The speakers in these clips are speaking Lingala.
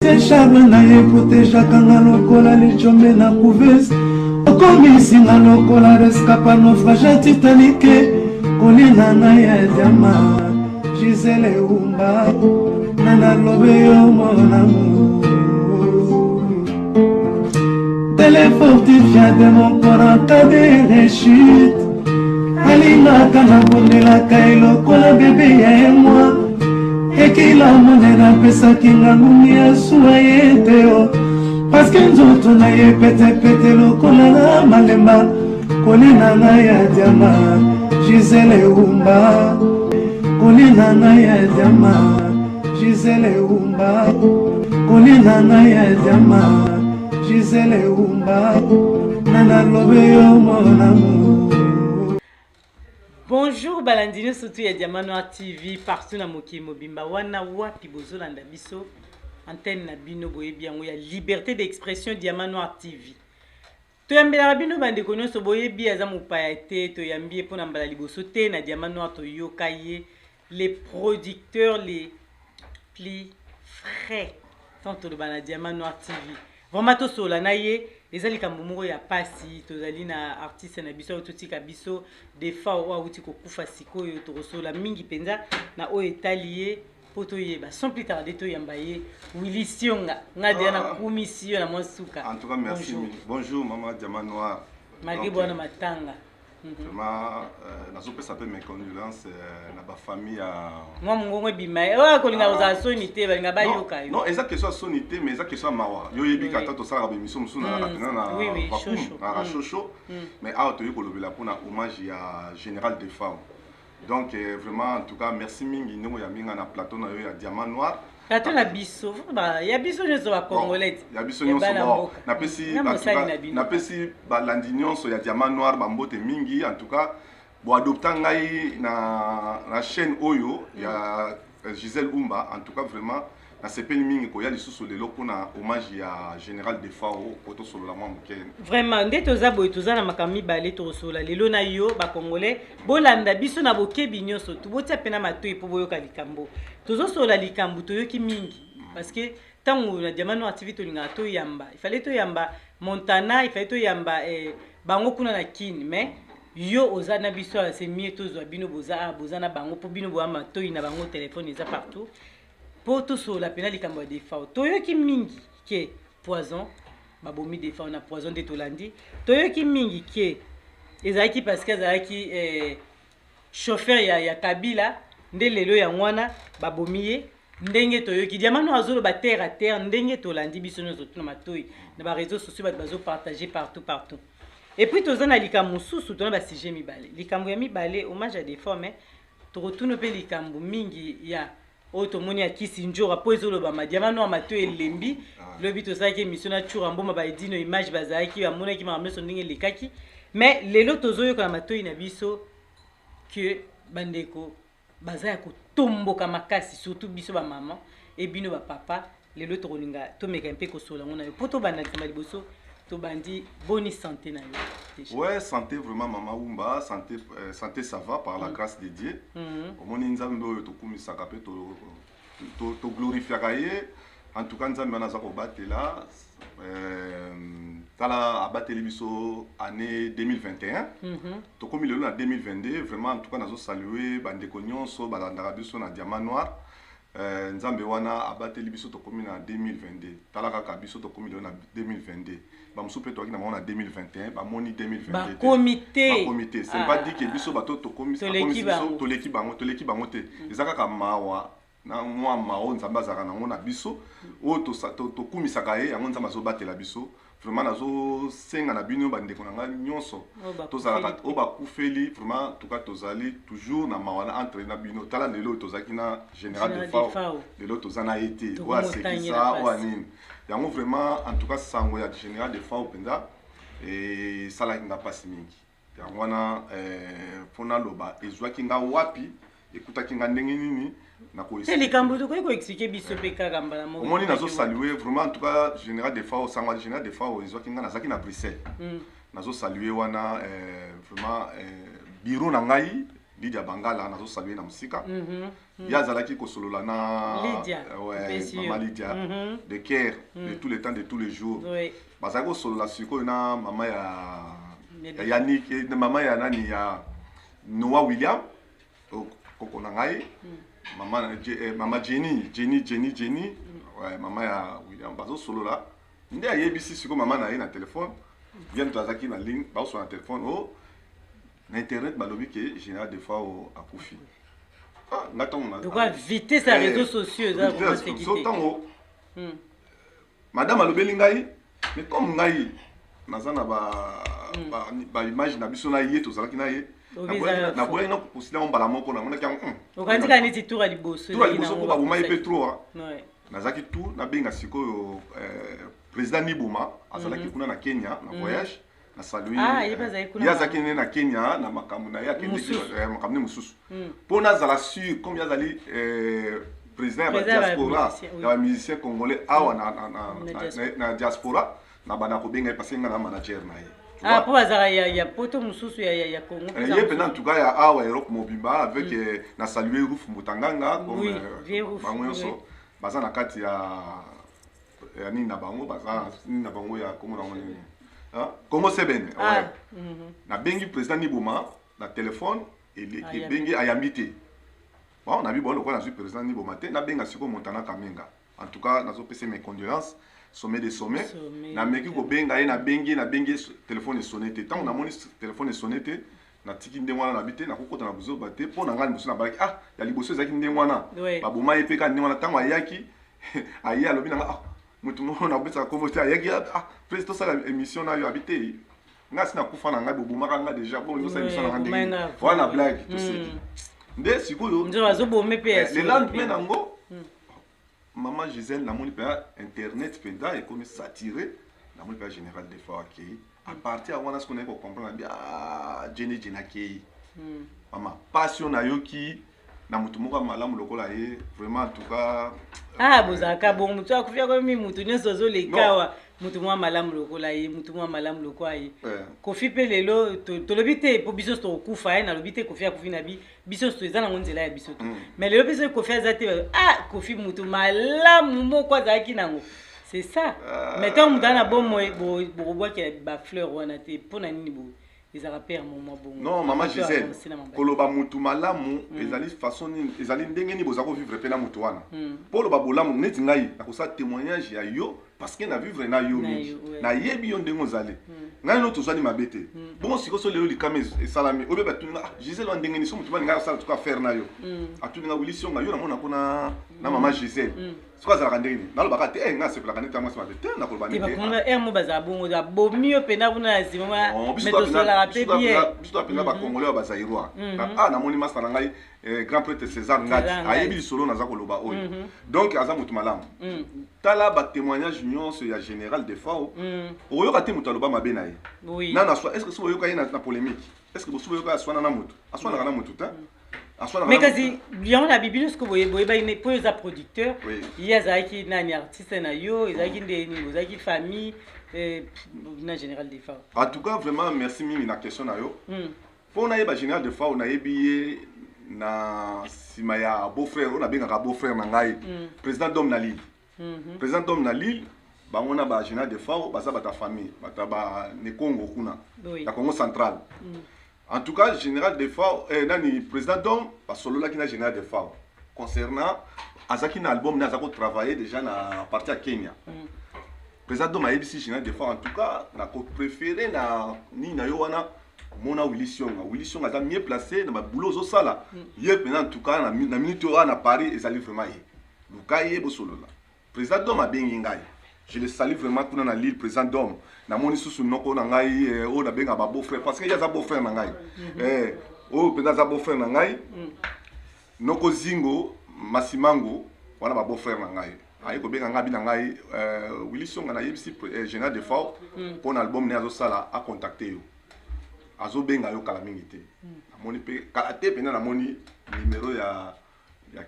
Charme na ye protejaka nga lokola lijombe na couveuse, okomisi nga lokola rescapa naufrage ya Titanic. Kolina na ya diama Gisele Umba na nalobe yo mon amour, tele fortifia de mon corps en cas de rechute. Alingaka nabondelaka ye lokola bebe ya ye mwa ekila monene, apesaki nga ngungi ya suwa ye te o parceke nzoto na ye petepete lokola na malemba. Kolina ngai ya diama Gisele Umba, kolina ngai ya diama Gisele Umba, kolina ngai ya diama Gisele Umba na nalobe yo mon amour. Bonjour balandi nyonso tu ya Diamant Noir TV partout na mokili mobimba wana wapi bozolanda biso, antenne na bino boyebi yango ya liberté d'expression Diamant Noir TV. Toyambelaka bino bandeko nyonso boyebi, aza mopaya te, toyambi ye mpona mbala liboso te na Diamant Noir. Toyoka ye les producteurs les plus frais tant toloba na Diamant Noir TV. Vraiment tosolola na ye, eza likambo moko ya pasi. Tozali na artiste na biso oyo totika biso Defao, oyo awuti kokufa sikoyo. Tokosolola mingi mpenza na oyo etali ye mpo toyeba. Sans plus tarder, toyamba ye, Willy Sionga. Nga deya nakumisi yo na mwa suka. En tout cas, merci. Bonjour. Bonjour, maman Diamant Noir. Malgré Donc, bwana matanga. Vraiment, nazopesa mpe mes condoléances na bafamille ya Mwa mongongo ebima ye oyo akolinga kozala soni te, balinga bayoka yo. Non, eza question ya soni te, mais eza question ya mawa. Yo oyebi kata tosalaka baémission mosusu, nazalaka mpenza na vacuum, shosho. Nazalaka shosho, mais awa toyei kolobela mpona hommage ya général Defao. Donc vraiment, en tout cas, merci mingi ndenge oyambi nga na plateau na yo ya Diamant Noir. Plateau na biso, ya biso nyonso bacongolais. Ya biso nyonso. Bana bon mboka. Napesi Na en tout mosali cas, na bino. Napesi balandi nyonso ya Diamant Noir bambote mingi. En tout cas, boadopta ngai na chaîne oyo ya Gisèle Umba. En tout cas, vraiment nasepeli mingi koya lisusu lelo mpona hommage ya général Defao, po tosolola mwa moke. Vraiment nde toza boye, toza na makambo mibale tokosolola lelo na yo. Bacongolais, bolanda biso na bokebi nyonso tu, botia mpe na matoi mpo boyoka likambo tozosolola. Likambo toyoki mingi, parce que ntango na Diamant Noir TV tolingaka toyamba, ifale toyamba Montana, ifale toyamba bango kuna na Kine, mais yo oza na biso awa, c'est mieux tozwa bino. Boza awa, boza na bango mpo bino boya matoi na bango, telefone eza partout mpo tosolola mpena likambo ya Defao. Toyoki mingi ke poison, babomi Defao na poison. Nde tolandi, toyoki mingi ke ezalaki parce que azalaki chauffeur ya Kabila, nde lelo yango wana babomi ye. Ndenge toyoki Diamant Noir azoloba terre à terre, ndenge tolandi biso nyonso tuna matoi na baréseaux sociaux, bato bazopartage partout partout. Et puis toza na likambo mosusu, tona basujet mibale. Likambo ya mibale, hommage ya Defao, mais tokotuna mpe likambo mingi ya oyo tomoni ya Kisi Njora, mpo ezolobama. Diamant Noir matoi elembi. Lobi tosalaki émission na Tshoura Mboma, baedino image bazalaki, bamonaki makambo nyonso ndenge elekaki, mais lelo tozoyoka na matoi na biso ke bandeko baza ya kotomboka makasi, surtout biso bamama e bino bapapa. Lelo tokolinga tomeka mpe kosola yango na yo mpo tobanda likambo ya liboso. Tobandi, boni santé na yo déjà? Ouais, santé vraiment, mama Umba, santé, santé ça va par la grâce de Dieu. Omoni Nzambe oyo tokumisaka mpe toglorifiaka ye. En tout cas, Nzambe wana aza kobatela. Tala, abateli biso année 2021, tokomi lelo na 2022. Vraiment, en tout cas, nazosalue bandeko nyonso balandaka biso na Diamant Noir. Nzambe wana abateli biso, tokomi na 2022. Tala kaka biso tokomi lelo na 2022, bamosusu mpe toyaki na bango na 2021, bamoni 2022 te. Bakomi te. Bakomi te. C'est pas dit que biso bato tokomi Toleki akomisi biso, bango. Toleki bango, toleki bango te. Eza kaka mawa na mwa mawa oyo Nzambe azalaka nango na biso, oyo tokumisaka ye, yango Nzambe azobatela biso. Vraiment nazosenga na bino bandeko na ngai nyonso Oyo bakufeli. Tozalaka oyo bakufeli, vraiment, en tout cas tozali toujours na mawa na entre na bino. Tala lelo oyo tozalaki na général Général Defao, Defao. lelo toza na ye te, oyo Tokomotangela asekisa oyo pasi. anini yango. Vraiment, en tout cas, sango ya général Defao mpenza esalaki nga mpasi mingi. Yango wana mpo naloba ezwaki nga wapi, ekutaki nga ndenge nini. Te, likambo tokoki koexpliquer biso mpe kaka mbala moko. Omoni, nazosalue vraiment, en tout cas, général Defao. Sango ya général Defao ezwaki nga, nazalaki na Bruxelles. Nazosalue wana vraiment bureau na ngai, Lidia Bangala, nazosalue na mosika. Ye azalaki kosolola na Lydia, ouais, bien mama sûr. Lydia de cœur, de tous les temps, de tous les jours. Bazalaki kosolola sikoyo na mama ya Yannick, mama ya nani, ya Noah William, koko na ngai, mama Jenny, Jenny, Jenny, Jenny, ouais, mama ya William. Bazosolola nde ayebisi sikoyo mama na ye na telefone. Bien, moto azalaki na ligne, bazosolola na telefone o na internet, balobi ke général Defao akufi. Ah, nga ntango Donc vitesse ya réseaux sociaux eza vraiment so ntango madame alobeli ngai, mais comme ngai naza na baimage na biso na ye, tozalaki na ye, naboyaki na kopostela yango mbala moko. Namonaki yango. Okanisi kaka neti tour ya liboso. Tour ya liboso, mpo baboma ye mpe trop. Nazalaki tu nabenga sikoyo président Niboma, azalaki kuna na Kenya na voyage. Na salue. Ye, azalaki nde na Kenya na makambo na ye, akendeki makambo nde mosusu, mpo nazala sûr, comme ye azali président ya badiaspora, ya bamusicien congolais awa na diaspora. Na banda kobenga ye parce que nga na manager na ye. Ah, mpo bazalaka ya poto mosusu, ya Congo. Ye mpenza, en tout cas ya awa Europe mobimba, avec na salue Ruf Mbutanganga, comme bango nyonso baza na kati ya nini na bango, baza nini na bango ya kombo nango nini, Congo Sebene. Nabengi président Niboma na telefone, ebengi, ayambi te. Bon, nabi bon, lokola nazwi président Niboma te, nabenga sikoyo Montana Kamenga. En tout cas, nazopesa mes condoléances, sommet de sommet. Nameki kobenga ye, nabengi ye, nabengi ye, telefone esonne te. Ntango namoni telefone esonne te, natiki ndenge wana. Nabi te, nakokota na buzoba te. Mpo na ngai, liboso nabalaki, ah, ya liboso ezalaki ndenge wana, baboma ye mpe kaka ndenge wana. Ntango ayaki, aye, alobi na nga, ah, motu moko nakopesaka kombo te, ayaki, ah, président, tosala émission na yo. Abi te, nga si nakufa na ngai, bobomaka nga déjà, bongo osala émission na nga ndenge wana? Blague, toseki nde sikoyo. Le lendemain nango, mama Gisèle, namoni mpenza internet mpenza ekomi saturé, namoni mpenza général Defao akei. À partir ya wana, soki naye kocomprendre, nabi, ah, jene jene akei. Mama, passion nayoki na motu moko ya malamu lokola ye, vraiment, en tout cas. Ah, bozalaka bongo, motu akufi, akomi motu nyonso azoleka awa, motu mwa malamu lokola ye, motu mwa malamu lokola ye. Kofi mpe lelo tolobi te mpo biso tokokufa ye. Nalobi te Kofi akufi na biso nyonso, eza nango nzela ya biso to. Mais lelo mpe soki Kofi aza te, ah, Kofi motu malamu moko azalaki nango, c'est ça. Mais ntango moto aza na bomoi, bokobwakela bafleur wana te. Mpo na nini boye ezalaka pere moma bongo? Non, mama Gisèle, koloba mutu malamu ezali façon nini, ezali ndenge nini boza kovivre mpe na mutu wana. Mpo oloba bolamu neti ngai, nakosala témoignage ya yo parce que na vivre na yo mingi, nayebi yo ndenge ozali. Ngai no tozwani mabe te. Bongo sikoyo, so lelo likama esalami, oyo batuni nga, ah, Gisèle wa ndenge nini? So motu balinga asala tuka affaire na yo, atuni nga, Wili Sionga, yo namona kuna na mama Gisèle, soki azalaka ndenge nini? Nalobaka te, ngai asepelaka neti ya mwasi mabe te, nakoloba. Ndenge mo bazala bongo, babomi yo mpenza kuna na nsima, mais tosolaka mpe bien. Biso toapenza bacongolais oyo bazaïrois. Ah, namoni masta na ngai, grand prêtre César Ngati, ayebi lisolo naza koloba oyo. Donc aza motu malamu. Tala batémoignage nyonso ya général Defao, okoyoka te moto aloba mabe na ye. Nano aswa, est ce que so boyoka ye na polémique? Est ce que boso boyoka aswana na motu? Aswanaka na motu te. Mais kasi yango na bibino siko boyebaki mpo eza producteur, ye azalaki nani, artiste na yo ezalaki nde nini, ozalaki famille na général Defao? En tout cas, vraiment merci mingi na question na yo. Mpo nayeba général Defao, nayebi ye na nsima ya beau frère oyo nabengaka beau frère na ngai, président Dome na Lille. Président Dome na Lille, bango na ba général Defao baza bato ya famille, bato ya banekongo kuna ya Congo Central. En tout cas, général Defao, nani, président Dome basololaki na général Defao concernant azalaki na album ne aza kotravailler déjà na partie ya Kenya. Président Dome ayebisi général Defao, en tout cas nakopréféré na nini na yo wana, mona Willy Sionga. Willy Sionga aza mieux placé na baboulot ozosala. Ye mpenza, en tout cas na minute oyo na Paris, ezali vraiment ye, luka ye bosolola. Président Dome abengi ngai, je le salue vraiment kuna na Lille, président Dome. Namoni susu noko na ngai, oyo nabengaka ba beau frère parce que ye aza beau frère na ngai, oyo mpenza aza beau frère na ngai, noko Zingo Masimango wana, ba beau frère na ngai. Aye kobenga ngai, abi na ngai, Willy Songa, nayebisi général Defao mpo na album ne azosala, acontacte yo, azobenga yo kala mingi te. Namoni mpe kala te mpenza, namoni numero ya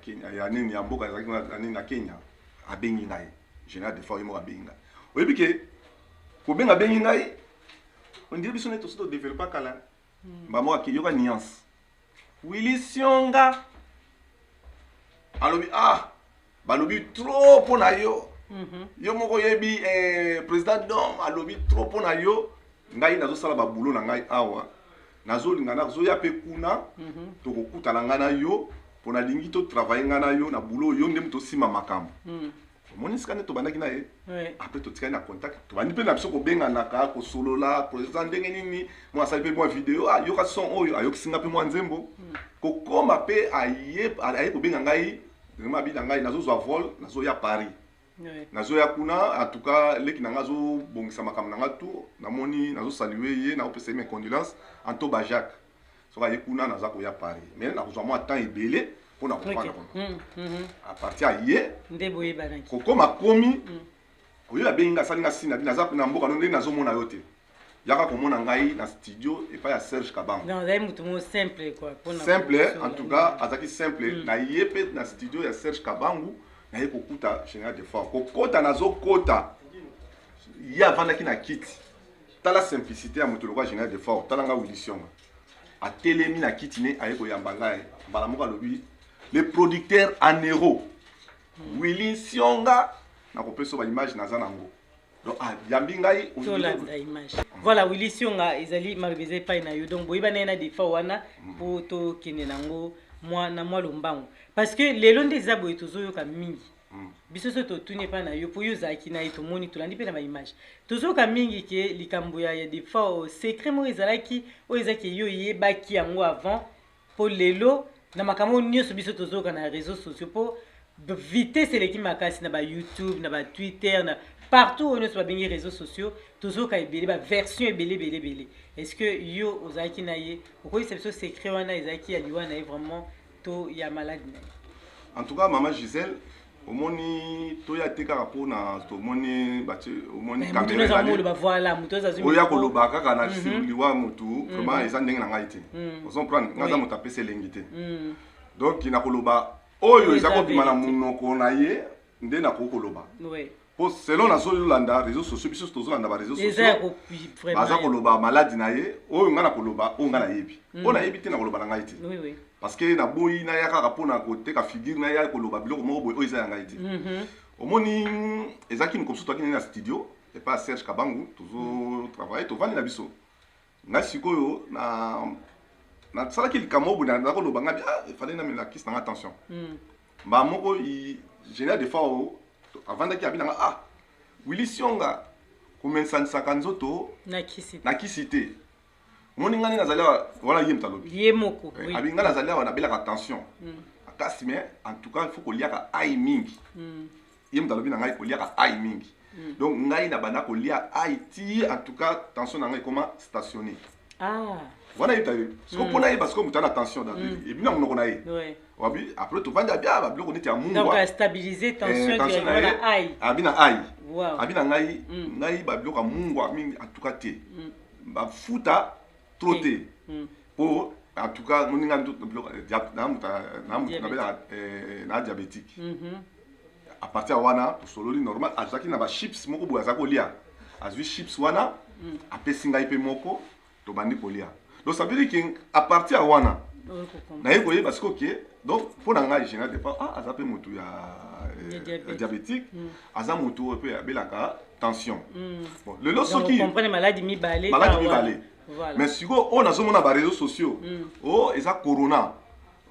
Kenya, ya nini, ya mboka ezalaki na nini na Kenya. Abengi ngai, général Defao ye moko abengi ngai. Oyebi ke kobenga, abengi ngai, on dirait biso nde tosi todéveloppa kala. Mbamo ake, yoka nuance, Willy Sionga. Alobi: "Ah, balobi trop mpo na yo. Yo moko oyebi, président Dom alobi trop mpo na yo. Ngai nazosala babulo na ngai awa, nazolinga nazoya mpe kuna, tokokutana ngai na yo, mpo nalingi totravaille ngai na yo na bulo. Yo nde moto osimba makambo." Omoni esika nde tobandaki na ye. Après totikali na contact, tobandi mpe na biso kobenganaka, kosolola: "Président, ndenge nini?" Mwa asali mpe mwa video: "Ayoka son oyo." Ayokisinga mpe mwa nzembo. Kokoma mpe aye kobenga ngai vraiment, abi na ngai: "Nazozwa vol, nazoya Paris, nazoya kuna. En tout cas, leki na ngai azobongisa makambo na ngai tout." Namoni, nazosalue ye, naopesa ye mes condoléances, Antoba Jacques. Soki aye kuna, naza koya Paris, mais nakozwa mwa temps ebele mpona kofanda kuna. À partir ya ye nde boyebanaki. Kokoma komi oyo, abengi nga, asali nga sina bi: "Naza na mboka no, ndenge nazomona yo te, yaka komona ngai na studio epai ya Serge Kabango." Donc azali motu moko simple quoi, mpona Simple. kosolola. En tout cas azalaki simple. Na ye mpe na studio ya Serge Kabangu, naye kokuta général Defao. Kokota, nazokota, ye avandaki na kiti. Tala simplicité ya moto lokola général Defao. Tala nga Willy Sionga, atelemi na kiti ne, aye koyamba ngai. Mbala moko alobi: "Le producteur en euro, Willy Sionga." Nakopesa baimage naza nango. Donc ayambi ngai. Tolanda image. Voilà, Willy Sionga, ezali maloba eza epai na yo. Donc boyebana ye na Defao wana, mpo tokende nango mwa na mwa lombango, parce que lelo nde eza boye, tozoyoka mingi. Biso so totuni epai na yo, mpo yo ozalaki na ye, tomoni, tolandi mpe na baimage, tozoyoka mingi ke likambo ya Defao, secret moko ezalaki oyo ezaki yo oyebaki yango avant. Mpo lelo na makambo oyo nyonso biso tozoyoka na réseaux sociaux, mpo vitesse eleki makasi na baYouTube, na baTwitter, na partout oyo nyonso babengi réseaux sociaux, tozoyoka ebele, baversion ebele ebele ebele. Est ce que yo ozalaki na ye, okoyebisa biso secret wana ezalaki ya liwa na ye vraiment to ya maladi na ye? En tout cas, mama Gisèle, omoni, toya te kaka mpona tomoni batie, omoni motu caméra nyonso ezali. amoloba, voilà, moto oyo azwi Oya micro. Koloba kaka na liwa motu, vraiment eza ndenge na ngai te. Ozocomprendre nga, aza moto apesi elengi te. Donc nakoloba oyo eza eza kobima na vérité. Monoko na ye nde nakoki koloba, po selon nazolanda réseaux sociaux, biso tozolanda baréseaux Eza ya sociaux, vraiment baza koloba maladi na ye. Oyo ngai nakoloba, oyo ngai nayebi, oyo nayebi te, nakoloba na ngai te, parce que naboyi naya kaka mpona koteka figure, naya koloba biloko moko boye oyo eza ya ngai te. Omoni, ezalaki moko mosusu, toaki nini na studio epai ya Serge Kabangu, tozotravaille, tovandi na biso. Ngai sikoyo na nasalaki likambo oyo boye, naza koloba ngai: "Ah, efale namela kisi nanga tension." Mbala moko général Defao avandaki, abi nanga: "Ah, Willy Sionga, komesanisaka nzoto na kisi na kisi te. Omoni, ngai nde nazali awa." Wana ye moto alobi. Ye moko. Abi: "Ngai nazali awa, nabelaka tension makasi, mais en tout cas il faut koliaka ai mingi." Ye moto alobi na ngai koliaka ai mingi. Donc ngai na banda kolia ai ti en tout cas tension na ngai ekoma stationné. Wana ye taye siko mpona yeba sikoyo moto ana tension ebi na monoko na ye. Wabi après tovandi, abia babiloko neti ya Donc mungwa. Stabiliser tension tension na directement ye. Na ai. Abi na ai. Abi na ngai, ngai babiloko ya mungwa mingi en tout cas te, bafuta trop te, po en tout cas moninga biloko na moto na moto Diabète. Nabelaka na diabétique. À partir ya wana tosololi normal. Azalaki na bachips moko boye aza kolia, azwi chips wana, apesi ngai mpe moko, tobandi kolia. Donc ça veut dire que à partir ya wana Oyo kocomprendre. Naye koyeba sikoyo ke donc mpo na ngai général Defao, ah, aza mpe motu ya Ya diabète. Ya diabétique, aza motu oyo mpe abelaka tension. Bon, lelo Donc soki comprendre maladi mibale. Maladi Kaka wana. mibale. Voilà. Mais sikoyo oyo nazomona baréseaux sociaux, o eza corona,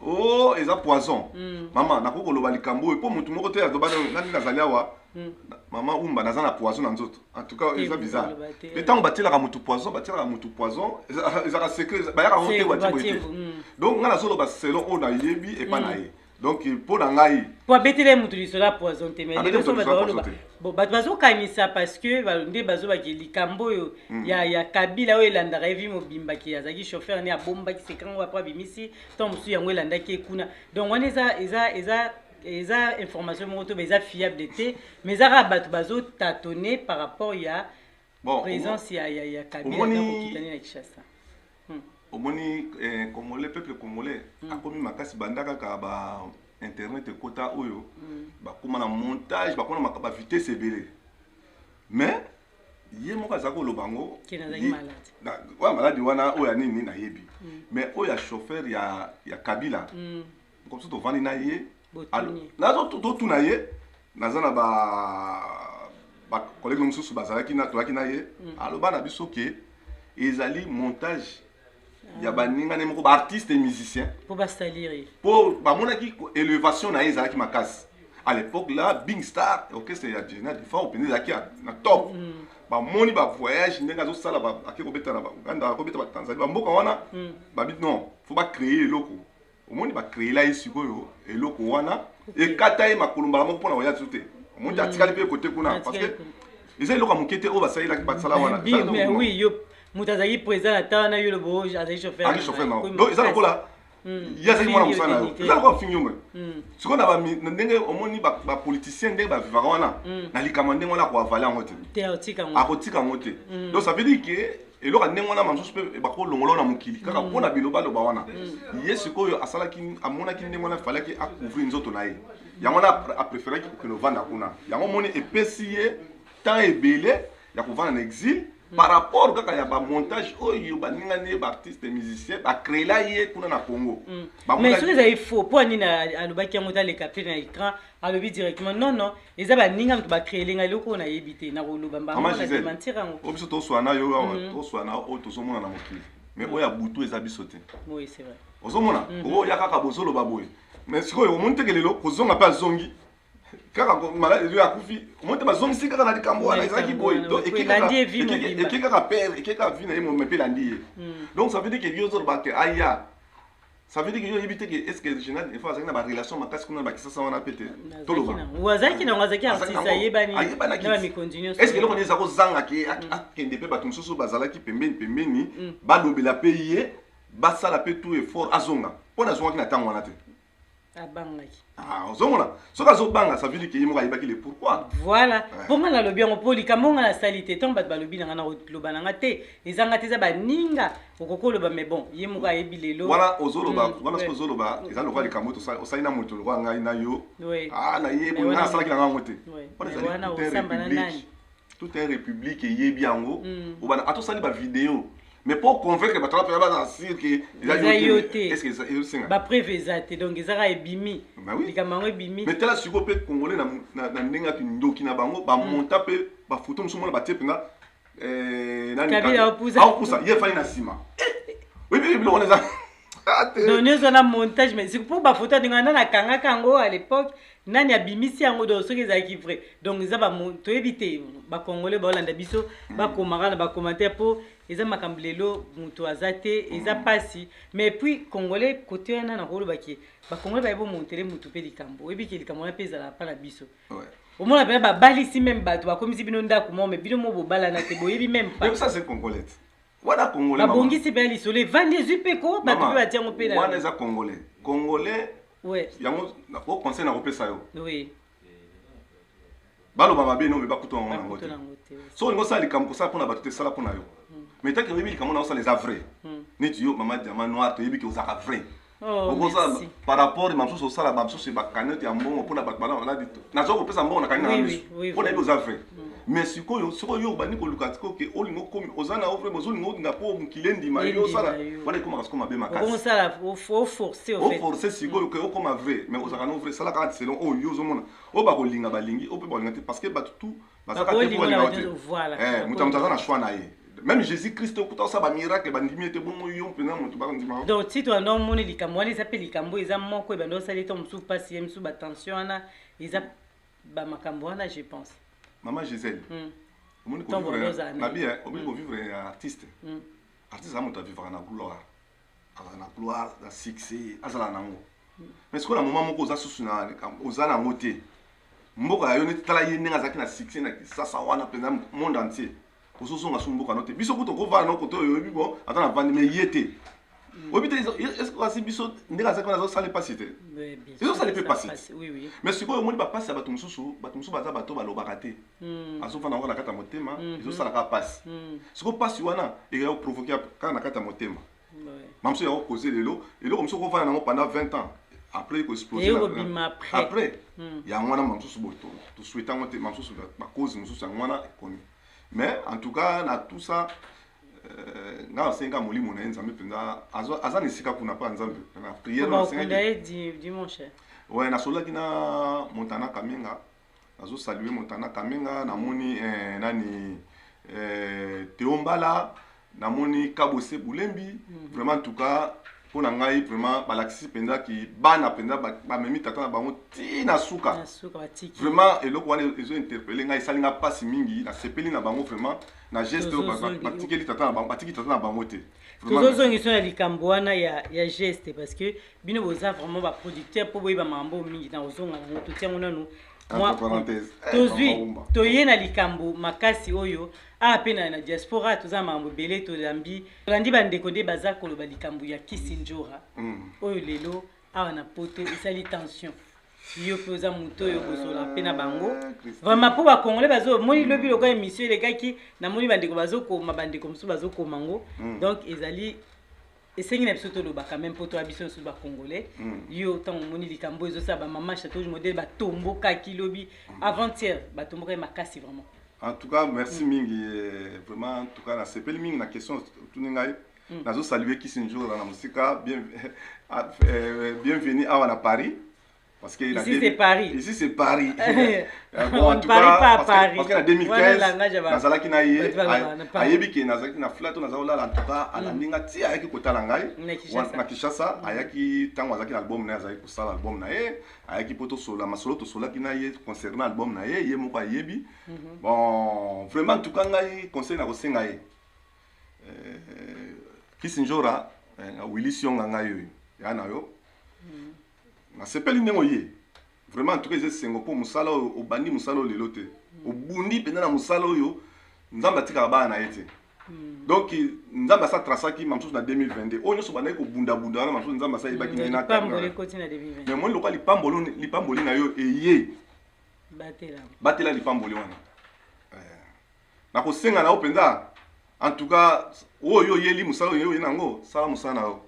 o eza poison, mama, nakoki koloba likambo oyo mpo motu moko te azoba nani. Nazali awa, mama Umba, naza na poison na nzoto, en tout cas Te, eza bizarre. koloba te. Mpe ntango batielaka motu poison, batielaka motu poison ezalaka secret, bayaka yango te, batie boye te. Donc ngai nazoloba selon oyo nayebi epa na ye. Donc mpo na ngai Po abeteli ye moto lisolo ya poison te, mais Abeteli lelo so moto bato lisolo ya bazoloba poison te. Bon, bato bazokanisa parce que nde bazobaki likambo oyo ya Kabila oyo elandaka ye vi mobimbaki, azalaki chauffeur nde abombaki secret ngo, après abimisi ntango mosusu yango elandaki ye kuna. Donc wana eza information moko to ba eza fiable te, mais eza kaka bato bazotatone par rapport ya Bon, présence ya Kabila ntango okitani na Kinshasa. Omoni, congolais, peuple congolais akomi makasi banda kaka ba internet ekota oyo, bakóma na montage, bakóma na bavitesse ebele. Mais ye moko aza koloba yango. Ke nazalaki malade. Oyo maladi wana oyo ya nini nayebi, mais oyo ya chauffeur ya Kabila, comme so tovandi na ye. Nazo totuna ye, naza na ba collègue mosusu bazalaki na, tozalaki na ye, aloba na biso ke ezali montage ya baninga ne moko, baartiste et musicien. Mpo basalir ye. Mpo bamonaki élévation na ye ezalaki makasi. À l'époque là, Big Star, orchestre ya Général Defao mpenza ezalaki na top. Bamoni bavoyage ndenge azosala, ake kobeta na Bauganda, akobeta Batanzanie, bamboka wana. Babi non, faut bacréer eloko. Omoni, bacréela ye sikoyo eloko wana, ekata ye makolo mbala moko mpona koya su te. Omoni te, atikali mpe kote kuna, parce que eza eloko ya moke te oyo basalelaki, basala wana. Oui, yo moto azalaki président na ta wana, yo lobo azali chauffeur. Azali chauffeur na yo, donc eza lokola ye azali mwana mosala na yo, eza lokola fingi yo. Mais sikoyo na ndenge omoni bapoliticien ndenge bavivaka wana na likambo ndenge wana, akoavaler yango te. Akotika yango te. Donc ça veut dire que eloko ya ndenge wana mosusu mpe bakolongola na mokili kaka mpona bilobaloba wana. Ye sikoyo asalaki, amonaki ndenge wana efalaki acouvrir nzoto na ye, yango wana apréféraki kokende ovanda kuna. Yango omoni epesi ye temps ebele ya kovanda na exil par rapport kaka ya bamontage oyo baningani ye, baartiste musicien bacréela ye kuna na Congo. Mais soki ezali faux, mpo anini alobaki yango? Taleka mpe na écran, alobi directement: non, non, eza baninga moto bacréele ngai eloko oyo, nayebi te, nakoloba mbango yango. Oyo biso toswana yo awa, toswana oyo tozomona na mokili, mais oyo ya butu eza biso te. Oui, c'est vrai. Ozomona, oya kaka bozoloba boye, mais sikoyo omoni teke lelo kozonga mpe azongi kaka maladi oyo akufi. Omoni te, bazongisi kaka na likambo wana ezalaki boye. Donc eke kaka pere, eke kaka vie na ye mome mpe elandi ye. Donc ça veut dire que yo ozoloba ke aya, ça veut dire que yo oyebi te ke est ce que Général Defao azalaki na barelation makasi kuna na bakisasa wana mpe te. Toloba azalaki nango, azalaki artiste ayebani na bamikonzi nyonso. Est ce que eloko nini eza kozanga ke akende mpe bato mosusu bazalaki pembeni pembeni balobela mpe ye, basala mpe tout effort azonga? Mpo nazongaki na ntango wana te. Abangaki. Ah, ozomona, soki azobanga, ça veut dire ke ye moko ayebaki le pourquoi. Voilà, mpo nga nalobi yango, mpo likambo nga nasali te. Ntango bato balobi na nga, na koloba na nga te, eza nga te, eza baninga. Okoki oloba, mais bon, ye moko ayebi lelo. Wana ozoloba wana, soki ozoloba, eza lokola likambo osali na moto lokola ngai na yo. Ah, na ye nga nasalaki na nga yango te. Wana osamba na nani? Tout un république eyebi yango. Obana ata osali bavideo, mais pour convaincre bato wana mpenza baza sûr ke eza yo te. Est ce que ezosenga? Bapreuve eza te, donc ezaka ebimi, likambo yango ebimi. Mais tala sikoyo mpe Congolais na ndenge ya kindoki na bango, bamonta mpe bafoto mosusu, mona batie mpenza. Kabila. Aopusa ye, efali na nsima. Oyebi biloko wana eza. Donc nyonso na montage. Mais c'est pour bafoto ya ndenge wana, nani akangaka yango à l'époque? Nani abimisi yango? Donc soki ezalaki vrai, donc eza toyebi te. Bacongolais baolanda biso, bakomaka na bacommentaire, mpo eza makambo lelo moto aza te, eza mpasi. Mais puis Congolais kote wana, nakolobaki Bacongolais bayebi omontele motu mpe likambo. Oyebi ke likambo wana mpe ezalaka mpa na biso. Omona mpena babalisi même bato, bakomisi bino ndako moko, mais bino mo bobalana te, boyebi même pas. Ça, c'est congolais wana, Congolais. Babongisi mpe lisolo, evandi, ezwi mpe ko bato mpe batia yango mpe. Wana eza Congolais, Congolais. Yango o conseil na kopesa yo. Baloba mabe no, me bakuta yango nango te. Soki olingi osala likambo, kosala mpona bato te, sala mpona yo. Mais tant que oyebi likambo na osala eza vrai, neti yo mama Diamant Noir, toyebi ke ozalaka vrai. Okosala par rapport bamosusu, osala bamosusu bakanete ya mbongo mpona bato bana maladi, naza kopesa mbongo na kangi na miso mpo nayebi oza vrai. Mais sikoyo, sikoyo yo obandi koluka sikoyo ke olinga okomi oza na vrai, ozolinga olinga mpo mokili endima yo, osala wana, ekomaka sikoyo mabe makasi. Oforce sikoyo ke okoma vrai, mais ozalaka no vrai. Sala kaka selon oyo yo ozomona, oyo bakolinga balingi, oyo mpe bakolinga te, parce que bato tout bazaka te po balinga te. Moto ya moto aza na choix na ye. Même Jésus Christ okuta osala bamiracle, bandimi ete bongo yo mpenza moto bakondima. Donc ti toanda omoni likambo wana, eza mpe likambo eza moko ebanda osali ete mosusu mpasi ye mosusu batension wana, eza bamakambo wana, je pense. Mama Gisèle, omoni omoni kovivre ya artiste. Artiste aza moto avivaka na gloire, azala na gloire, na succès, azala nango. Mais sikoyo na moment moko oza susu na oza nango te, mboka ya yo neti tala ye ndenge azalaki na succès na Kisasa wana mpenza, monde entier, ozozonga su mboka no te. Biso kutu okovanda no kote oyo oyebi, bon, ata na vandi, mais ye te. Oyebi te, kasi biso ndenge azalaki wana, azosala mpasi te, ezosala mpe mpasi te. Mais sikoyo omoni bapasi ya bato mosusu, bato mosusu baza bato balobaka te, azovanda yango na kati ya motema, ezosala kaka mpasi. Sikoyo mpasi wana eya koprovoquer kaka na kati ya motema mamosu ya kokoze lelo eloko mosusu okovanda nango pendant 20 ans, après koexplose après. Yango wana mamosusu boye tosouhaite yango te, mamosusu bacause mosusu yango wana ekomi. Mais en tout cas, na tout ça, nga nasenga molimo na ye, Nzambe mpenza aza na esika kuna mpa Nzambe na prière. Dimanche. Ouais, nasololaki na Montana Kamenga, nazosalue Montana Kamenga, namoni nani, Teo Mbala, namoni Kabose Bulembi. Vraiment, en tout cas, mpo na ngai, vraiment balakisi mpenza ki bana mpenza bamemi tata na bango ntina suka. Na suka batiki. Vraiment, eloko wana ezointerpeller ngai, esali nga mpasi mingi. Nasepeli na bango vraiment na geste oyo batikeli tata na bango, batiki tata na bango te. Vraiment, Tozozongisa na likambo wana ya geste, parce que bino boza vraiment baproducteur mpo boyeba makambo mingi na kozonga nango. Totiango nanu Entre parenthèses. Tozwi. Mama Wumba. Toye na likambo makasi oyo awa mpe na diaspora, toza na makambo ebele. Tolambi, tolandi bandeko nde baza koloba likambo ya Kisi Njora oyo lelo awa na Poto esali tension. Yo mpe oza moto oyo bozola mpe na bango. Christine. Vraiment, mpo bacongolais bazomoni lobi lokola émission elekaki, namoni bandeko bazokoma, bandeko mosusu bazokoma ngo. Donc ezali esengi na biso toloba quand même, mpo toya biso nyonso bacongolais. Yo, ntango omoni likambo ezosala bamama Chateau Modèle batombokaki lobi, avant-hier batombokaki makasi vraiment. En tout cas, merci mingi. Vraiment, en tout cas, nasepeli mingi na question otuni ngai. Nazosalue Kisi Njora na mosika. Bienvenue awa na Paris, parce que Ici, c'est Paris. Ici, c'est Paris. Bon, On en tout parie cas, pas à parce que, Paris. parce que na Voilà 2015 langage ya nazalaki na ye, bato balobaka na Paris. ayebi ke nazalaki na flat naza kolala. En tout cas, alandi nga ti ayaki kotala ngai. Na Kinshasa. Na Kinshasa. Ayaki ntango azalaki na album na ye, azalaki kosala album na ye, ayaki mpo tosola masolo. Tosolaki na ye concernant album na ye, ye moko ayebi. Bon, vraiment, en tout cas, ngai conseil na kosenga ye, Kisi Njora, Willy Sionga, ngai oyo ya na yo, nasepeli ndenge oye. Vraiment, en tout cas, eza esengo mpo mosala oyo obandi, mosala oyo lelo te, obundi mpenza na mosala oyo. Nzambe atikaka bana na ye te. Donc Nzambe asa trasaki mamosusu na 2022 oyo nyonso bandaki kobundabunda wana, mamosusu Nzambe asa yebaki ndenge Lipamboli ekoti na 2020. Mais moni lokola lipamboli na yo eye, batela. Batela lipamboli wana. Nakosenga na yo mpenza, en tout cas, oyo oyeli mosala oyo oye nango, sala mosala na yo,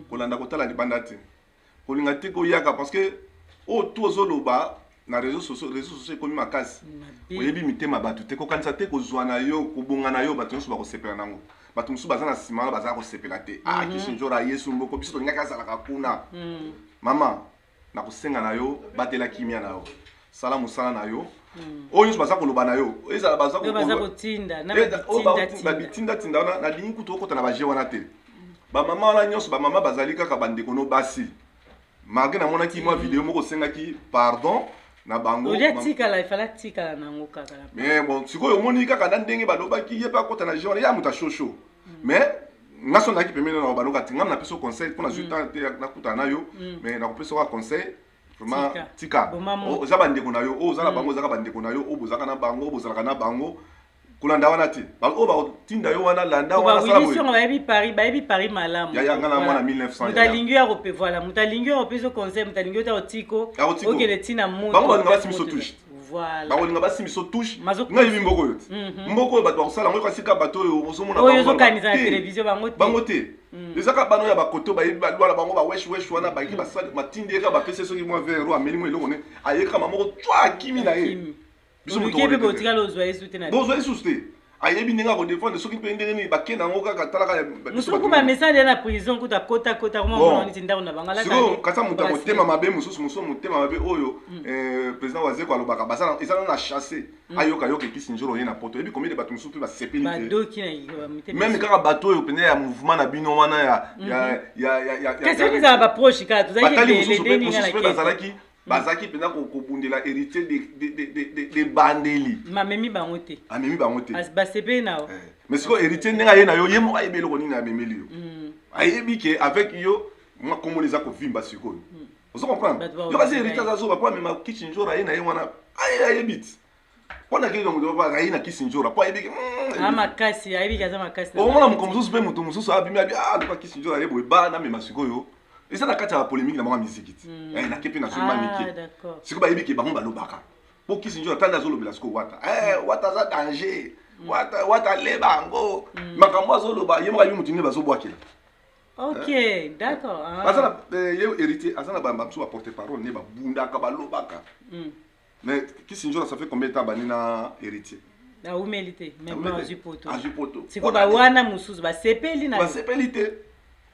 kolanda kotala libanda te, kolinga te koyaka, parce que oyo tu ozoloba na réseau sociaux, réseau sociaux ekomi makasi. Mabe. Oyebi mitema bato te. Kokanisa te kozwa na yo, kobonga na yo, bato nyonso bakosepela nango. Bato mosusu baza na nsima wana, baza kosepela te. Ah, Kisi Njora, Yesu mboko biso tolingaki azalaka kuna. Mama, nakosenga na yo, batela kimia na yo, sala mosala na yo. Oyo nyonso baza koloba na yo, ezala baza Oyo baza kotinda na oyo babitindatinda. Babitindatinda wana, nalingi kutu okota na baje wana te. Bamama wana nyonso, bamama bazali kaka bandeko no basi. Malgré namonaki mwa video moko osengaki pardon na bango. Olia tikala, efala tikala nango kaka na Mais bon, sikoyo omoni kaka na ndenge balobaki, ye mpe akota na jeu wana ya moto ashosho. Mais nga so nazalaki pembeni na baloka ti nga napesa conseil mpo nazwi temps te nakutana na yo, mais nakopesa kaka conseil vraiment. Tika. Tika. Boma moto. Oza bandeko na yo oyo oza na bango, ozalaka bandeko na yo oyo bozalaka na bango, oyo bozalaka na bango, kolanda wana te. Oyo bakotinda yo wana, landa wana, sala boye. Bawili Sionga bayebi Paris, bayebi Paris malamu. Ya, nga na mwana 1900, Moto ya. alingi yo akope, voilà, moto alingi yo akopesa conseil, moto alingi yo te akotiko. Akotiko. Okende ntina moto. Bango balinga basimisa touche. Voilà. Bakolinga basimisa touche. Mazo- Ngai yebi mboka oyo te. Mboka oyo bato bakosala yango kasi kaka bato oyo ozomona Oyo bango ozokanisa na te. télévision, bango te. Bango te. Eza kaka bana oyo ya bakoto bayebi balwala bango baweshwesh wana, bayeki basali matindi ye kaka, bapesi ye soki mwa verre oyo ameli mwa eloko ne ayekama moko twa akimi na ye. Akimi. Biso moto Oluki ye mpe okoleka te. botikala ozwa yesu te na Bozwa lisusu te. Ayebi ndenge akodefendre soki mpe ndenge nini bakende yango kaka talaka Mosusu kuba message ya na prison kuta kota kota kuma. Bon. Mona neti ndako na bango alata Sikoyo kata moto ya motema mabe mosusu, mosusu motema mabe oyo président Wazeko alobaka, baza eza nano na chasse ayoka yoka ekisi njoro ye na Poto. Oyebi combien de bato mosusu mpe basepeli te? Badoki na mitema. Même kaka bato oyo pene ya mouvement na bino wana ya Kasi oyo ezala baproche kaka tozalaki batali mosusu mpe ebele ninga mosusu na mpe kete. Bazalaki mpenza kobundela héritier de bandeli. Mamemi bango te. Amemi bango te. Basepeli na yo. Mais sikoyo héritier, ndenge aye na yo, ye moko ayebi eloko nini amemeli yo. Ayebi ke avec yo mwa komona eza kovimba. Sikoyo ozo comprendre? Bato Yo kasi bakolobela héritier ye. aza zoba po amema Kisi Njora aye na ye wana, aye ayebi ti mpo na kei moto aye na Kisi Njora po ayebi ke A makasi, ayebi ke aza makasi na okomona bango. moko mosusu mpe moto mosusu abimi abi ah, luka Kisi Njora ye boye ba namema. Sikoyo eza na kati ya bapolémique na bango ya miziki ti. Nake mpe nazwi ma Ah, mike. d'accord. Sikoyo bayebi ke bango balobaka po Kisi Njora tanda azolobela sikoyo Wata, Wata aza danger, Wata, Wata aleba yango makambo azoloba, ye moko ayebi motu nini bazobwakela. Ok, d'accord. Ah. Aza na ye héritier aza na bamosusu baporte parole nde babundaka, balobaka. Mais Kisi Njora, ça fait combien de temps bani na héritier? Awumeli te, mais Awumeli te. azwi poto. Azwi poto. Sikoyo bawana mosusu basepeli na Basepeli te.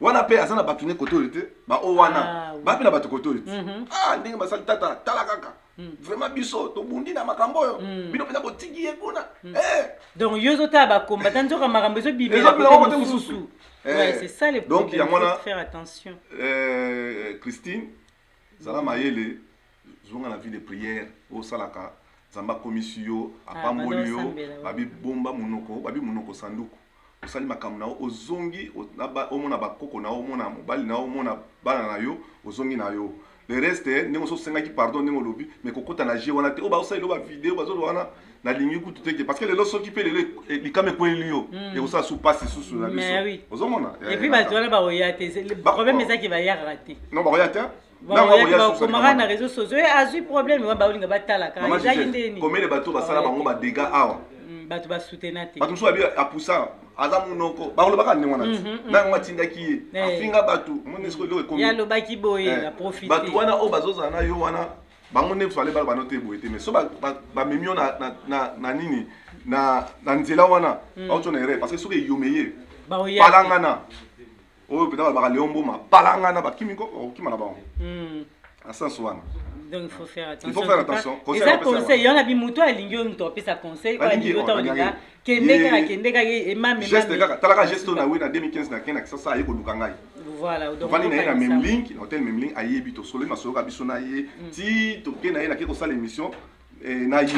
Wana mpe aza na bato ne kote oyo te, baoyo wana. Ah, oui. Bape na bato kote oyo te. Ah, ndenge basali tata, tala kaka. Vraiment biso tobundi na makambo oyo. Bino mpenza botiki ye kuna. Eh, Donc yo ozotala bakombata, nzoka makambo ezobimela Ezobimela kote kote mosusu. mosusu. Ouais, Eh, c'est ça le donc, problème, yango faut faire attention. Christine, zala mayele, zonga na vie de prière osalaka. Nzambe akomisi yo, apamboli banda yo. osambela, ouais. Babi bomba monoko, babi monoko sanduku. Osali makambo na yo, ozongi omona bakoko na yo, omona mobali na yo, omona bana na yo, ozongi na yo. Le reste, ndenge oso osengaki pardon, ndenge olobi, mais kokota na jeu wana te. Oyo baosala elo bavideo bazoloba wana, nalingi kutu teke, parce que lelo soki mpe lelo likama ekweli yo, ekosala su pasi susu na Mais biso. oui. Ozomona. Et puis bato wana bakoya te. Le problème ezaki bayakaka te. Non, bakoya te. Bakomaka na réseau sociaux, azwi problème wana, baolinga batalaka Mama ezaki Gisèle, ndeni. combien de bateau basala bango badégâts awa? Bato basutena te. Bato mosusu babi apusa, aza monoko, bakolobaka ndenge wana ti na yango atindaki ye. Afinga bato, omoni sikoyo eloko ekomi. Ye alobaki boye. Eh, Na profite. Bato wana oyo bazozala na yo wana, bango nde fale baloba no te boye te, mais so bamemi yo na nini, na nzela wana, bauti na erreur, parce que soki eyome ye Baoya te. Palangana oyo mpenza balobaka Leon Mboma, palangana, bakimi ko okima na bango na sens wana. Donc il faut faire attention. Il faut faire En tout cas, attention. Conseil eza apesa conseil yo na bi moto alingi yo, moto apesa conseil oyo Balingi alingi yo ye, ta oh, olinga balingi ye. kende kaka, kende kaka emame. Geste kaka, talaka geste oyo na we na 2015 na kende na Kisasa, aye koluka ngai. Voilà, donc tovandi na ye na okanisa. Memling, na hotel Memling, ayebi tosololi, masoloka biso na ye ti toke na ye, nake kosala émission na ye.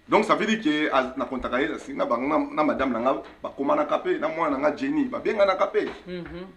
Donc ça veut dire que nakontaka ye na bango na madame na nga, bakomanaka mpe na mwana na nga Jenny, babenganaka mpe.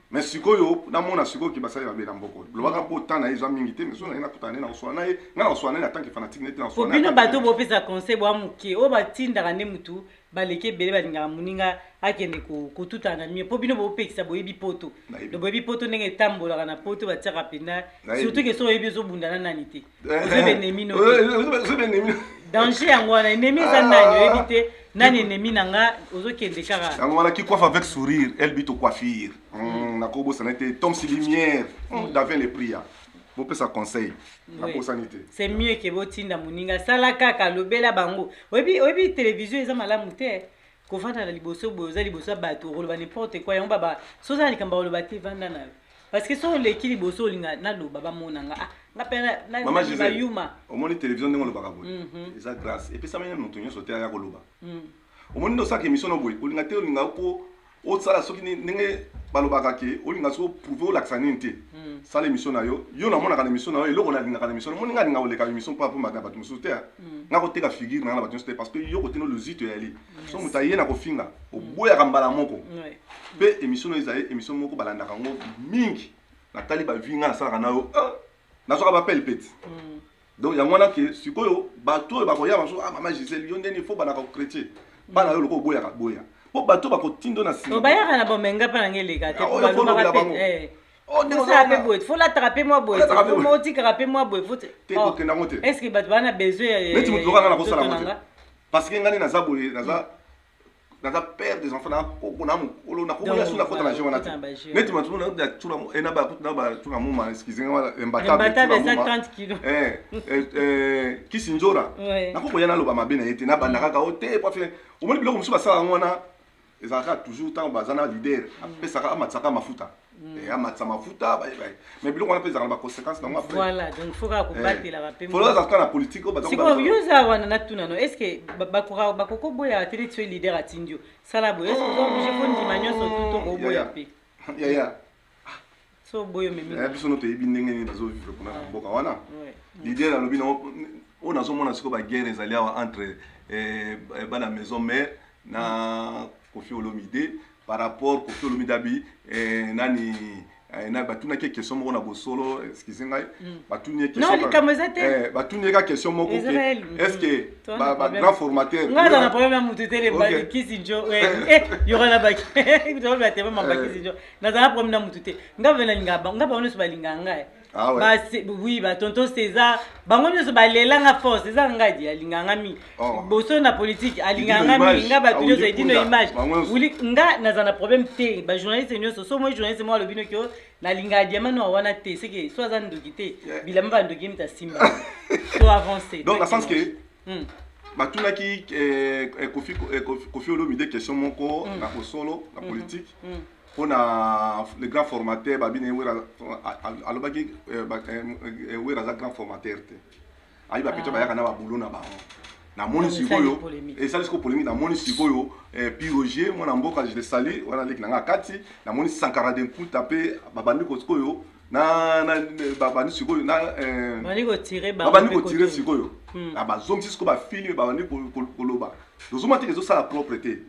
Mais sikoyo namona sikoyo ke basali mabe na mboko, lobaka mpo temps na ye eza mingi te. Mais so na ye nakutana naye, nakoswana na ye, nga nakoswana na ye na tant que fanatique nete. Po Nakoswana na ye bino en tant que- bato bopesa conseil bwa moke oyo batindaka nde mutu baleki ebele, balingaka moninga akende kotutana na mie, mpo bino bopekisa, boyebi poto. Nayebi. Donc boyebi poto ndenge etambolaka na poto, batiaka mpenza. Nayebi. Surtout ke so oyebi ozobunda na nani te, Eh, ozoyeba ennemi no te. ozoyeba ennemi. Danger yango wana, ennemi eza nani, oyebi te nani ennemi na nga, ozokende kaka. Yango wana, qui coiffe avec sourire, elle bite au coiffure. Nakobosana te Tom si lumière, Davin le pria, bopesa conseil, nakosani te. C'est mieux ke botinda moninga, sala kaka, lobela bango. Oyebi, oyebi télévision eza malamu te kovanda na liboso boye, oza liboso ya bato, okoloba n'importe quoi. Yango baba so oza na likambo ya koloba te, vanda na yo, parce que so oleki liboso, olinga naloba, bamona nga, ah, nga mpe Mama Gisèle, bayuma. Omoni télévision ndenge olobaka boye, eza grâce epesami na moto nyonso te aya koloba. Omoni nde osalaka émission no boye, olinga te, olinga po osala soki ndenge balobaka ke olinga soki oprouve, olakisa nini te. Sala émission na yo, yo namonaka na émission na yo eloko nalingaka na émission. Omoni nga alinga koleka émission mpo na bato mosusu te. Nga koteka figure na nga na bato nyonso te, parce que yo kotena lozito eyali so moto aye na kofinga, oboyaka mbala moko. Mpe émission oyo ezali émission moko balandaka yango mingi. Natali bavi nga nasalaka na yo, ah, nazwaka bapele peti. Donc yango wana ke sikoyo bato oyo bakoya baso: "Ah, mama Gisele, yo ndeni fo bandaka chrétien, bana yo loko oboyaka boya mpo bato bakotinda na nsima." Bayaka na bomenga mpa nanga eleka te. Ah, oyo fo balobaka lobela pe bango. Oh, ndenge osala mpe oza boye, fo lataka mpe mwa boye, Olataka mpe fo boye. otikaka mpe mwa boye, fo Te, kokenda yango te. Est ce que bato baa na besoin Neti moto loka nga nakosala nzoto yango te na nga? Parce que nga nde naza boye, naza père des enfants, na koko na mokolo nakokoya so nakota na jeu wana te. Okota na ba jeu. Neti bato na batuna moma, excuse nga, Mbatable eza 30 kilo. Kisi nzora. Nakokoya naloba mabe na ye te, nabanda kaka o te po afin omoni biloko mosusu basala yango wana, ezalaka toujours ntango baza na leader, apesaka, amatisaka mafuta. Amatisa mafuta, mais biloko wana mpe ezalaka na baconséquence nango après. Voilà, donc faut kaka kobatelaka mpe. Folo azalaka na politique oyo baza Sikoyo yo oza wana, natuna no, est ce que bakoka oboyaka te? Neti so leader atindi yo sala boye, est ce que oza obligé fo ndima nyonso tu to koboya mpe? Yaya. So oboyi, omemi. Biso no toyebi ndenge nini bazovivre kuna na mboka wana. Leader alobi na oyo, nazomona sikoyo baguerre ezali awa entre bana maison mère na Kofi Olomide, par rapport Kofi Olomide abi nani na batunaki ye question moko na bosolo, excuse ngai, batuni ye Non, likambo eza te. Batuni ye ka question moko ke Israël, est ce que Toi, na ba problème. grand formateur Nga aza na problème ya mutu te. Kisi njo yoka na baki mamba. Kisi njo naza na problème na mutu te. Nga mpe nalingaka bango, nga bango nyonso balingaka ngai. Ah ouais. Oui, batonton César, bango nyonso balelanga force. Eza ngadi alingaka nga mingi. Oh. Boso na politique alingaka Edino nga mingi. Image. Nga bato Ah, nyonso Willy Edino Kunda. Image. Bango nyonso. Willy, nga naza na problème te. Bajournaliste nyonso, so moi journaliste moko alobi noki o nalingaka diamant noir wana te, seke so aza ndoki te. Bilamba bandoki ye mita simba to avance. Donc na sens que batunaki Kofi Olomide question moko na kosolo na politique. Mpona le grand formateur, babine Wera alobaki Wera aza grand formateur te. Ayi bapetits bayaka na babulo na bango. Namoni sikoyo esali sikoyo polémique. Namoni sikoyo Pi Roger, mwana mboka, je le salue, wana leki na nga kati. Namoni Sankara de Nkuta mpe babandi sikoyo na babandi sikoyo na babandi kotirer sikoyo na bazongisi sikoyo bafilms, babandi koloba. Tozomona te ezosala propre te,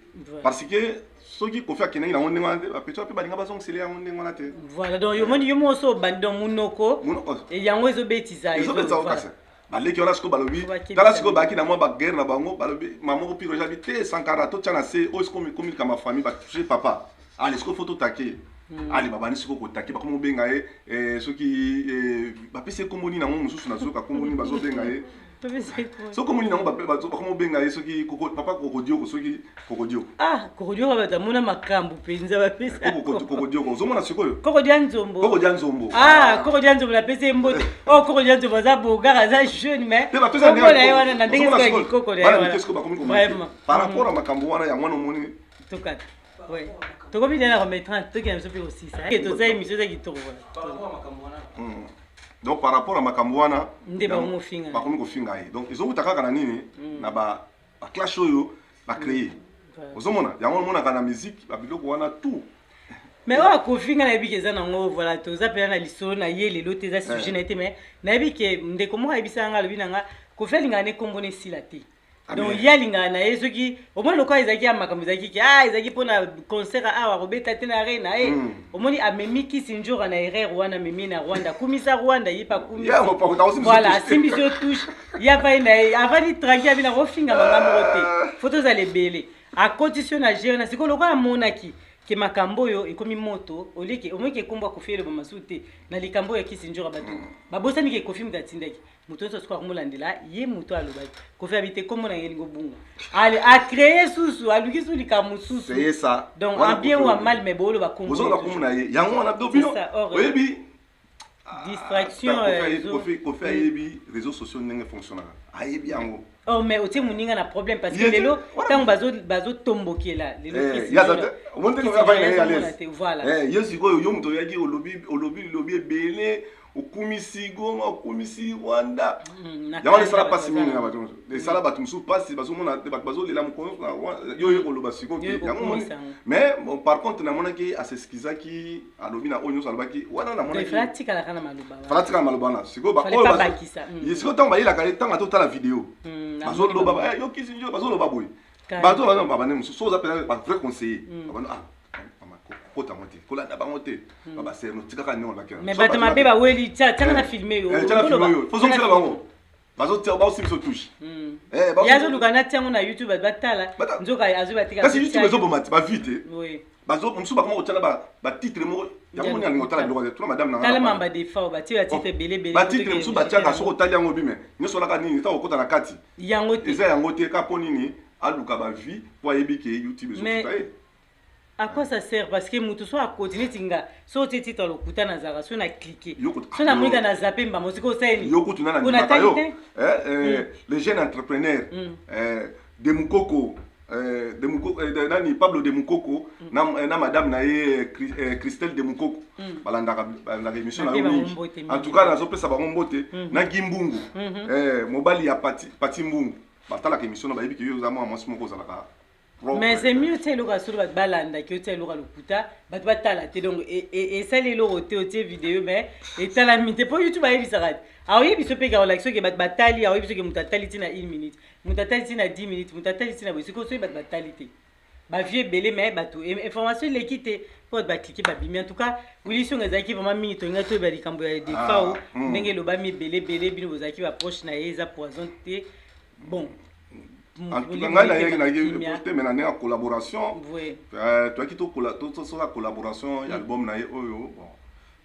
parce que soki Kofi akendaki nango ndenge wana te, bapetits mpe balinga bazongisele yango ndenge wana te. Voilà, donc yomoni yo moko so obandi, donc munoko yango ezobetisa. Ezobetisa kasi baleki wana sikoyo balobi, tala sikoyo bayaki na mwa baguerre na bango. Balobi mama Pi Roger abi te, Sankara totya na se oyo sikoyo komi likambo ya famille, batouche papa. Ale sikoyo faut totake. Ale babandi sikoyo kotake, bakomi kobenga ye soki bapesi ye kombo nini yango mosusu, nazoyoka kombo nini bazobenga ye, soki kombo nini yango bakomi kobenga ye, soki papa Kokodioko, soki Kokodioko. Ah, Kokodioko, bato amona makambo mpenza bapesa. Kokodioko, ozomona sikoyo. Kokodia Nzombo. Kokodia Nzombo. Ah, Kokodia Nzombo, napesi ye mbote. Oh, Kokodia Nzombo aza beau gars, aza jeune, mais kombo na ye wana na ndenge sikoyo ya kikoko na ye wana. Vraiment, par rapport a makambo wana, yango wana omoni. Tokata, ouais, tokomi nde na remettre, tokenda biso mpe kosisa, toza émission eza kitoko. Donc par rapport à makambo wana nde bakomi kofinga. Bakomi kofinga ye. Donc ezowuta kaka na nini? Na baclash oyo bacréer. Ozomona yango, omonaka na musique babiloko wana tout. Mais oyo akofinga, nayebi ke eza nango. Voilà, toza mpena na lisolo na ye lelo te, eza sujet na ye te. Mais nayebi ke ndeko moko ayebisaka nga, alobi na nga Kofi alingaka ne kombo na esila te. Donc ye alingaka na ye, soki omoni lokola ezalaki ya makambo, ezalaki ke ah, ezalaki mpona concert awa kobeta te na re na ye. Omoni amemi kisi nzora na erreur wana, amemi na Rwanda, akumisa Rwanda, ye mpe akumisi. Voilà, asimbisi yo touche, ye avai na ye, avandi tranquille, abi na kofinga manga moko te, faut tozala ebele. Akotisi yo na jeu na sikoyo, lokola amonaki ke makambo oyo ekomi moto, olike omoni ke kombo Akofi eloba masusu te na likambo oyo ya kisi nzora. Bato babosani ke Kofi moto atindaki moto nyonso. Sikoyo akomolandela ye moto alobaki Kofi abi te, kombo na ye elingi obunga. Ale acréer susu, aluki su likambo mosusu. Donc en bien ou en mal, mais booloba kombo. Bozoloba kombo na ye, yango wana. Do bino oyebi. Distraction. Kofi ayebi réseaux sociaux ndenge fonctionnaka, ayebi yango. Oh, mais otie moninga na problème, parce que lelo ntango bazotombokela lelo. Voilà, ye sikoyo, yo moto oyaki, olobi, olobi, olobi ebele, okumisi Goma, okumisi Rwanda. Yango wana esala mpasi mingi na bato, esala bato mosusu mpasi, bazomona bato bazolela mokolo yo oye koloba sikoyo yango. Mais bon, par contre namonaki as'excusaki, alobi na oyo nyonso alobaki wana, namonaki atikalaka na maloba. Fala atikala maloba wana. Sikoyo sikoyo ntango bayelaka ye, ntango atotala video, bazoloba yo kisi, bazoloba boye, bato babande mosusu, so oza mpenza bavrai conseiller, babando ah, kota yango te, kolanda bango te, babasere tikaka ndenge olobaki. Mais bato mabe baweli tiaka na film oyo. Tiaka film oyo, fozongisela bango, bazotia, baosi biso touche. Ye azoluka na tiango na YouTube, bato batala, nzoka azwi batika. Kasi YouTube ezoboma te bavues te. Mosusu bakoma kotiana batitre moko, yango moni alinga otala biloko te. Tuna madame na tala mamba defa batie batitre ebele ebele. Batitre mosusu batiaka, soki otali yango bime nyonso olaka nini, ntango okota na kati yango te. Eza yango te. Ka mpo nini? Aluka bavues, mpo ayebi ke YouTube ezofuta ye. À quoi ça sert? Parce que moto so akoti neti nga, so otie titre lokuta, nazalaka so na clique, so namonika na zape mbamo, sikoyo osaleli. Yo kutu nana ndimaka yo, le jeune entrepreneur de Mukoko, de Mukoko, nani, Pablo de Mukoko na madame na ye Christelle de Mukoko, balandaka émission na yo mingi. En tout cas nazopesa bango mbote na Gimbungu, mobali ya Pati Mbungu. Batalaka émission na, bayebi ke yo oza mwa mwasi moko ozalaka. Mais c'est mieux otia eloko ya solo, bato balandaki. Otia eloko ya lokuta, bato batala te. Donc esali eloko te. Otie video mais etalami te, mpo YouTube ayebisaka te, aoyebi so mpe olakisi soki bato batali, aoyebi soki moto atali ntina 1 minute, moto atali ntina 10 minutes, moto atali ntina boye. Sikoyo soki bato batali te, bavues ebele, mais bato information eleki te, mpo bato bacliquer, babimi. En tout cas, Willy Songa ezalaki vraiment mingi, tolinga toyeba likambo ya Defao ndenge elobami ebele ebele. Bino bozalaki baproche na ye, eza poison te? Bon. En tout cas ngai nayaki te, mais na ndenge ya collaboration toyaki tosala collaboration ya album na ye oyo. Bon,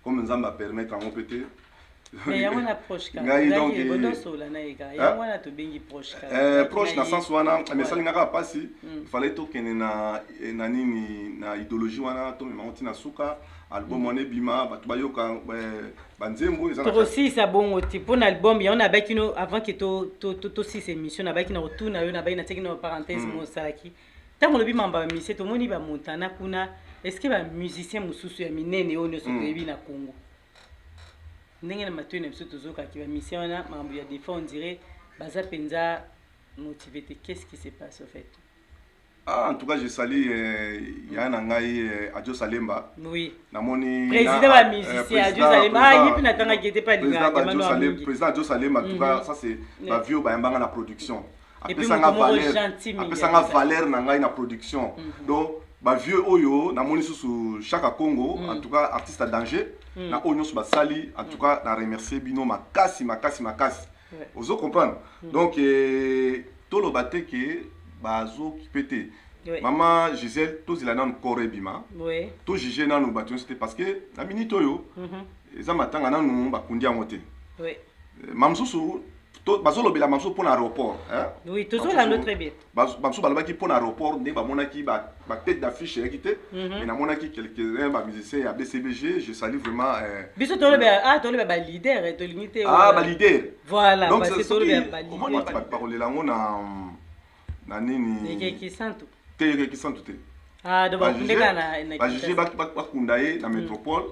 comme Nzambe apermettre yango mpe te. Mais yango wana proche. Ngai donc bodosola na ye kaka, yango wana tobengi proche. Proche na sens wana, mais esalinga kaka mpasi. Fallait tokende na nini, na idéologie wana, tomema ngo ntina suka, album wana ebima, bato bayoka banzembo. Eza tokosilisa bongo te mpo na album yango. Nabaki no avant ke tosisa émission, nabaki na kotuna yo, nabaki natiaki na parenthèse mo osalaki. Ntango olobi mambo ya bamusicien, tomoni bamontana kuna. Est ce que bamusicien mosusu ya minene oyo nyonso toyebi na Congo, ndenge na matoi na biso tozokaki bamusicien wana, makambo ya Defao, on dirait baza mpenza motivé te? Qu'est ce qui se passe au fait? Ah, en tout cas, je salue ya na ngai Adio Salemba. Namoni président ba musicien Adio Salemba. Ah, ye mpe natangaki ete mpe alingaka. Président Adio Salemba, en tout cas, ça c'est ba vieux bayambanga na production. Apesanga valeur, apesanga valeur na ngai na production. Donc bavieux oyo namoni susu Chaka Congo, en tout cas artiste à danger, na oyo nyonso basali, en tout cas na remercier bino makasi makasi makasi. Ozo comprendre? Donc toloba te ke bazokipe te. Mama Gisèle, tozela nanu corps ebima, tojuge nanu bato nyonso te, parce que na minute oyo eza matanga, nanu bakundi yango te. Ma mosusu bazolobela mosusu mpo na aéroport. Oui, tozolanda très bien. Bamosusu balobaki mpo na aéroport nde bamonaki batête d'affiche eyaki te, mais namonaki quelques-uns bamusicien ya BCBG. Je salue vraiment. Biso tolobela, ah, tolobela baleader, tolingi te. Ah, baleader. Voilà, parce que tolobela baleader. Bakolela yango na nini? Ekeki santu. Te, ekeki santu te. Ah, donc bakundeka na Bajuge bakunda ye na métropole,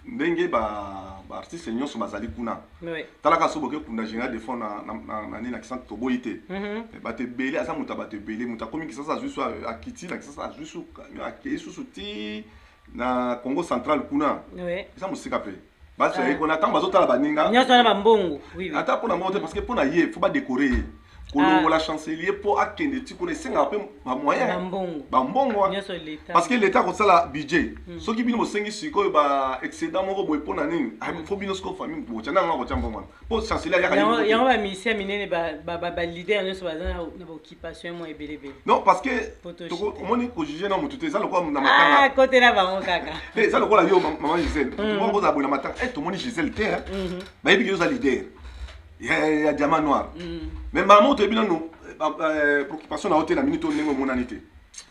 ndenge baartiste nyonso bazali kuna. Talaka, so boke kunda général Defao na nini, na Kisantu, toboyi te. Bato ebele, aza moto ya bato ebele. Moto akomi Kisasa, azwi so akiti na Kisasa, azwi so akei susu ti na Congo Central kuna. Eza mosika mpe bato ye kuna ntango bazotala baninga. Nyonso wana bambongo. Ata mpona mbongo te, parce que mpona ye faut badécorer ye, kolongola chancelier mpo akende ti kuna esengaka mpe bamoyen, bambongo, parce que l'État kosala budget. Soki bino bosengi sikoyo ba excédent moko boye, mpo na nini faut bino sikoyo famille botya ndanga kotya mbongo wana mpo chancelier ayaka? Yango bamusicien minene, baleader nyonso baza na baoccupation mwa ebele ebele. Non, parce que omoni, kojuge na motu te, eza lokola na matanga. Kotela bango kaka. Eza lokola yo, mama Gisele, moko kozala boye na matanga, tomoni Gisele te, bayebi ke yo oza leader ya Diamant Noir, mais mbala moko toyebi nanu préoccupation na yo te na minute oyo ndenge omonani te.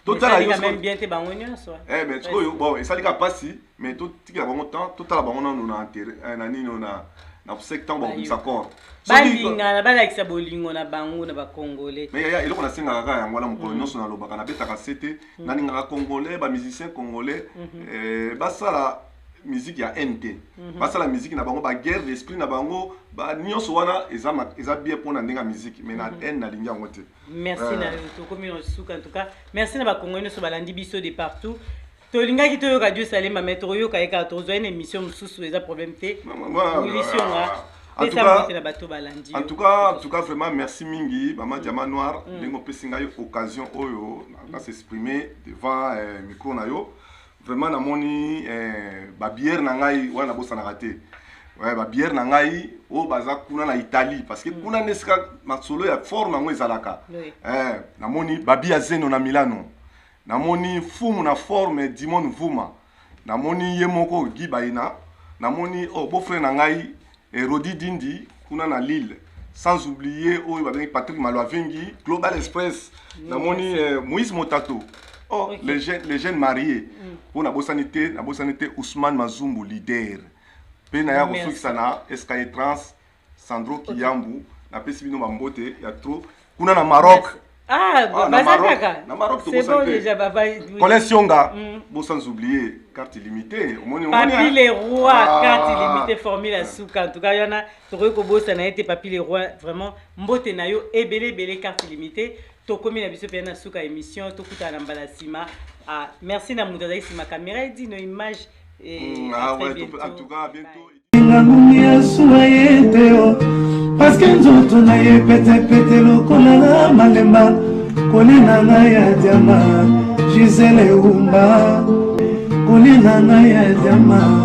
Totala yo bien te, bango nyonso. Mais sikoyo, bon, esali kaka mpasi, mais totikela bango temps, totala bango nanu na intérêt na nini, na obsèque, ntango bakobimisa corps. Balingana, balakisa bolingo na bango na bacongolais. Mais yaya, eloko nasengaka kaka yango wana. Mokolo nyonso nalobaka, nabetaka se te, nalingaka Congolais, bamusicien congolais basala musique ya haine te, basala musique na bango, baguerre d'esprit na bango nyonso wana eza bien mpona ndenge ya musique, mais na haine nalingi yango te. Merci na yo. Tokomi na suka. En tout cas, merci na bacongolais nyonso balandi biso de partout. Tolingaki toyoka Dieu Salema, mais tokoyoka ye kaka, tozwa une émission mosusu, eza problème te. Wilisionga, pesa mbote na bato balandi. En tout cas, vraiment merci mingi, mama Diamant Noir, ndenge opesi ngai occasion oyo na s'exprimer devant micro na yo. Vraiment namoni babiere na ngai wana, nabosanaka te babiere na ngai oyo baza kuna na Italie, parce que kuna nde esika masolo ya forme yango ezalaka. Namoni babi ya Zeno na Milano, namoni fumu na forme Dimon Vuma, namoni ye moko Guy Baina, namoni oh, beau-frère na ngai Rodi Dindi kuna na Lille, sans oublier oyo babengi Patrick Malwavengi, Global Express, namoni Moïse Motato, oh, les jeunes mariés. Mpo nabosani te, nabosani te Ousmane Mazumbu, leader mpe naya kosukisa na Sky Trans, Sandro Kiyambu. Napesi bino bambote ya trop kuna na Maroc. Ah, ah, baza kaka. Na Maroc. C'est bon déjà, baba. Colin Sionga. Bon, sans oublier carte illimitée. Omoni, Papi le roi, ah. Carte illimitée, formule à suka. En tout cas, yana tokoki kobosana ete Papi le roi, vraiment mbote na yo ebele ebele, carte illimitée. Tokomi na biso mpe na suka émission, tokutana na mbala nsima. Ah, merci na moto azali nsima caméra, edino image. Et ah ouais, en tout cas, à bientôt. Ngangungi asuwa ye te o, parce que nzoto na ye petepete lokola na malemba. Kolia ngai ya diama, Gisele Umba, kolia ngai ya diama,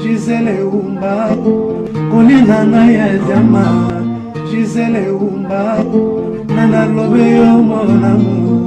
Gisele Umba, kolia ngai ya diama, Gisele Umba, na nalobe yo mon amour.